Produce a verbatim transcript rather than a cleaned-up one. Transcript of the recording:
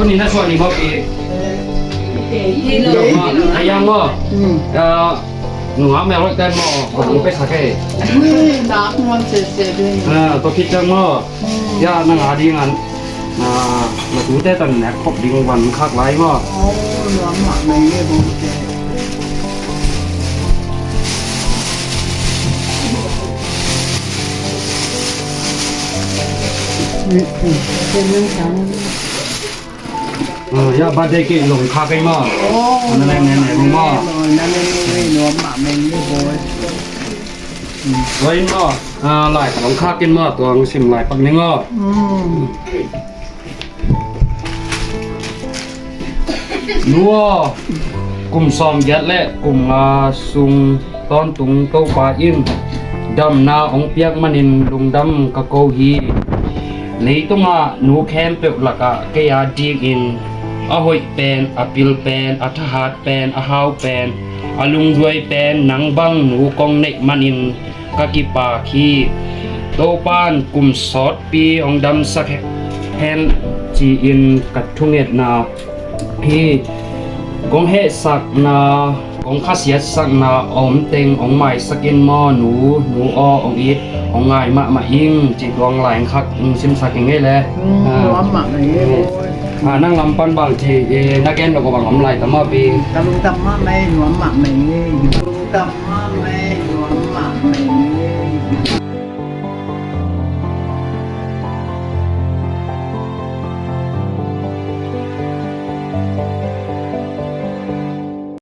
Ni na suah ni maw pi. Hi lo. Ayang maw. Hmm. Ah, nungak mel lawh ten maw. Kong pe sa kei. Nak maw se se ding. Ah, to khit teng maw. Hmm. Ya, nang a ding an. Ah, na tute tan nek khop ding van khak lai maw. Oh, nuam mahmah e bawngte. Hmm, hmm. Ah, ya, birthday cake lawng khak ei maw. Oh, na leng nen nen maw. Na leng nen nen maw, meng ni boy. Oi maw, ah, lai lawng khak in maw, tuang sim lai pak ning aw. Mm. Nu aw, kum sawm giat le kum nga sung tawntung Topa in damna hong piak manin lungdam ka ko hi. Leitungah nu khempeuh lakah kei a dingin a hoih pen, a pil pen, a thahat pen, a hau pen, a lungduai pen nang bang nu kong neih manin ka kipak hi. Topa'n kum sawtpi hong damsak hen ci-in ka thungetna hi. Kong hehsakna, kong khasiatsakna a om teng hong maisak in maw nu, nu aw hong it hong ngai mahmah ing ci tuang lai khak hong simsak ing ei le. Mm, ah, nuam mahmah ing ei. Ah, nang lam pan bang ci, eh, na gen lo ko bang om lai ta maw pi. Ka lungdam mahmah ei, nuam mahmah ing ei. Lungdam.